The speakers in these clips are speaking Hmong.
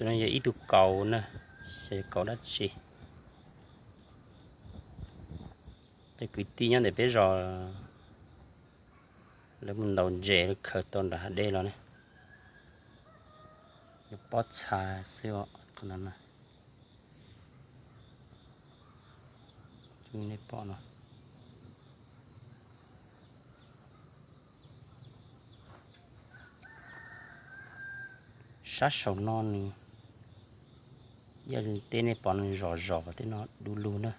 Tus no yog ib tug kauv na, xyov yog kauv dab tsi. Cov kwv tij nyob ntawm peb zos lawv mus ntaus ntses khaws tau nram hav dej los ne. Yuav pob txha xwb os. Nej pom no, sab saum no nws, yog tej nej pom no zom zom tej no du lug na.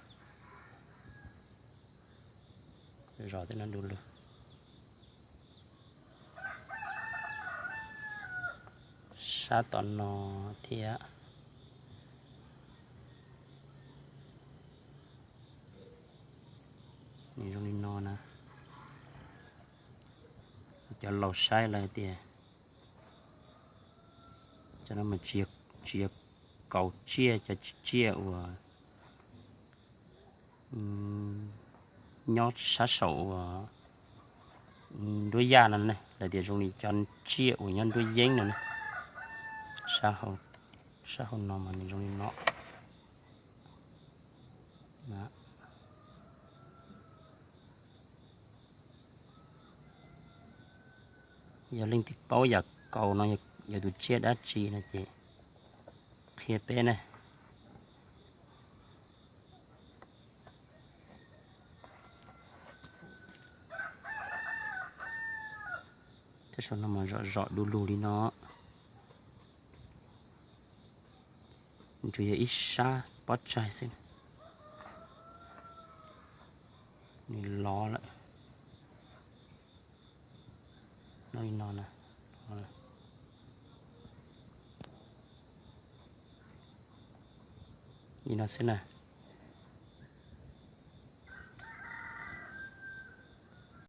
Zom tej no du lug. Sab tom no thiab. Nws zoo li no na. Cov laus saib lawv tias cov no mas tsis yog kauv tsiaj, cov tsiaj uas nyob sab saum uas nruab yaj no ne, lawv tias zoo li cov tsiaj uas nyob nruab yeeb no ne. Sab hauv no mas nws zoo li no. Yog leej twg paub yam kauv no yog tus tsiaj dab tsi no ces qhia peb ne. Tej saum no mas zom zom du lug li no. Tsuas yog ib sab pob tsaig xwb. Nws lov lawm. Nyob li no na. Li no xwb na.